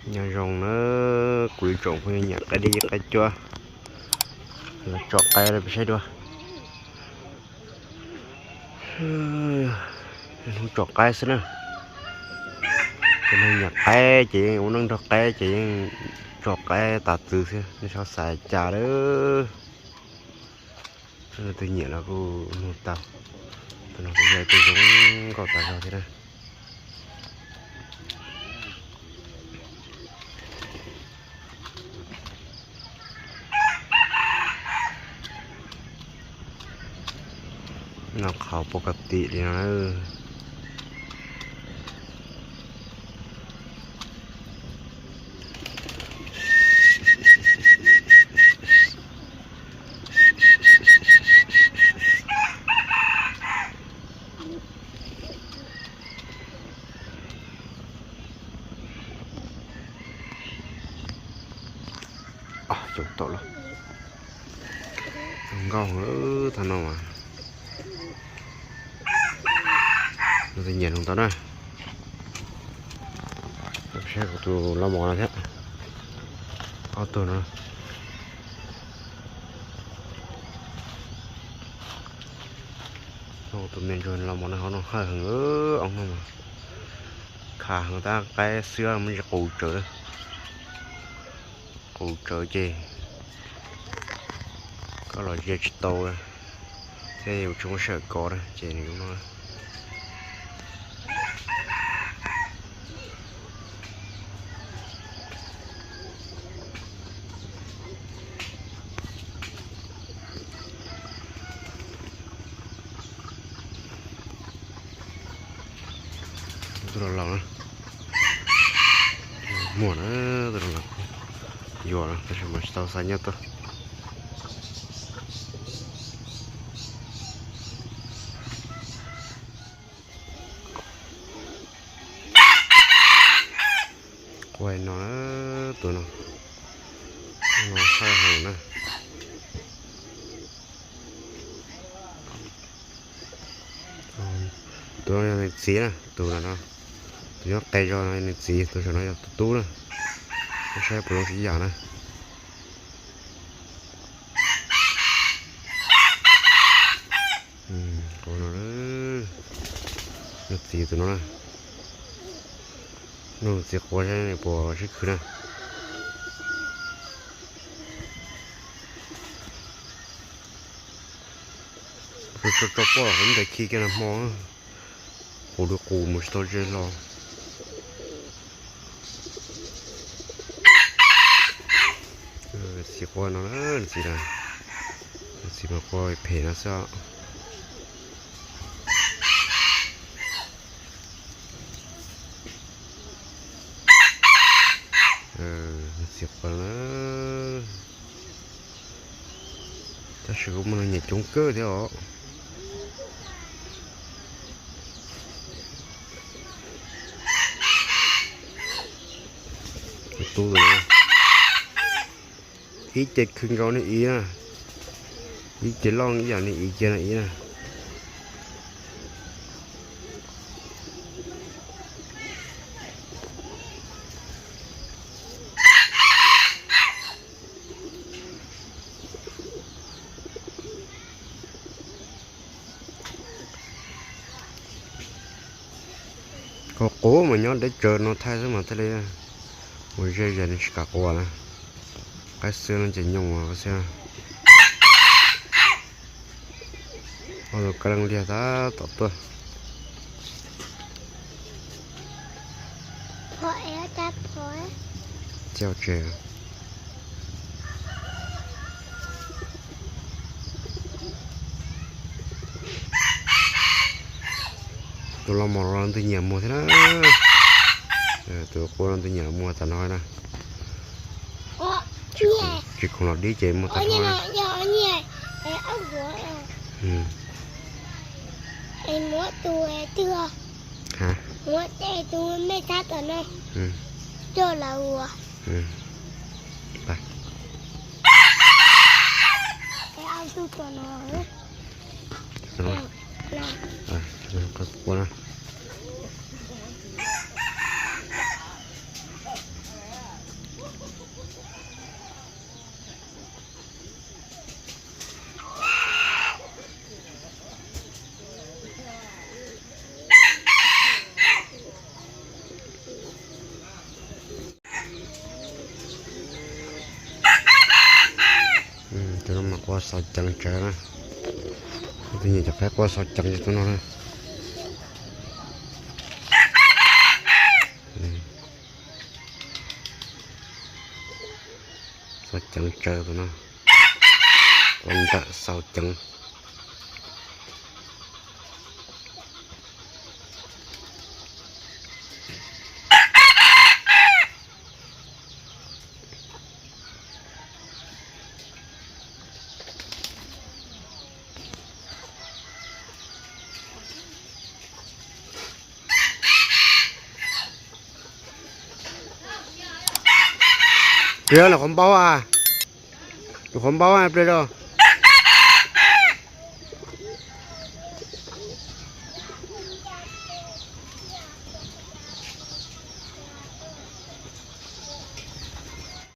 Nyob zoo na, kuv ib tsoom phooj ywg nyiam qaib dib qaib cuab, los tso qaib rau peb saib dua. Hnub tso qaib xwb na. Cov neeg nyiam qaib ces yeej ua neej nrog qaib ces yeej tso qaib tas txwv xwb, nej txhob xav cas lawm. Tus nyiam los kuj nug tau, tus no kuj yog tus zoo nkauj tas zog thiab na. Noj qhauv pov kas tim li no na. Xyov tau los, zoo nkauj heev thaum no mas. Nws twb nyiam zoo tau na. Saib kuv tus los mov no thiab, ob tug no. Tus me ntsuag los mov no hauv no hawj heev, ob no mas khav heev tab qaib xwb muaj ntsis qus tsawv, qus tsawv ces koj los ze tsis tau thiab, yus tsis muaj sij hawm kov na ces nws zoo no. Tus los laus na, muaj na, tus los laus yuav na tab sis mas tsis tau xa nyiaj tuaj. Qua no, tus no, no hawj heev na. Tus no yog nws txiv na, tus no, tus nyob qe zog no yog nws txiv, tus saum no yog tus tub na. Saib puas zoo sib yam na. Qua no, nws txiv tus no na. Nug txiv qua saib puas sib khwv na. Tso tso poj los hauv ntawd khi kiag nag hmo, qus li qus mus tsis tau ze hlo. Txiv qua no, txiv, txiv mas qua phem no xwb. Txiv qua na, tab sis kuj muaj neeg nyiam coob kawg thiab os. Tus tub tus no, ib ce khw nkaus niag iv na, ib ce loj ib yam niag iv kiag no iv na. Qus qus mas nyob deb tsawv no thaij xwb mas thiaj li ua zej zas nws tsis kam qua na. Qaib xwb no ces nyoos xwb. Ob tug kab leej liag tab tom tuaj. Txia tsev. Tus los mov no leej twg nyiam muag thiab na. Tus qua leej twg nyiam muag tas no na. Tsis khoom los dib ces muag tas no. Qua na. Mas quaj xaus ceev tsawv na. Tus nyiam cov qaib quaj xaus ceev li tus no na. Xaus ceev tsawv tus no. Quaj ntawm xaus ceev. Pliag los qhov npaub a, qhov npaub pliag los.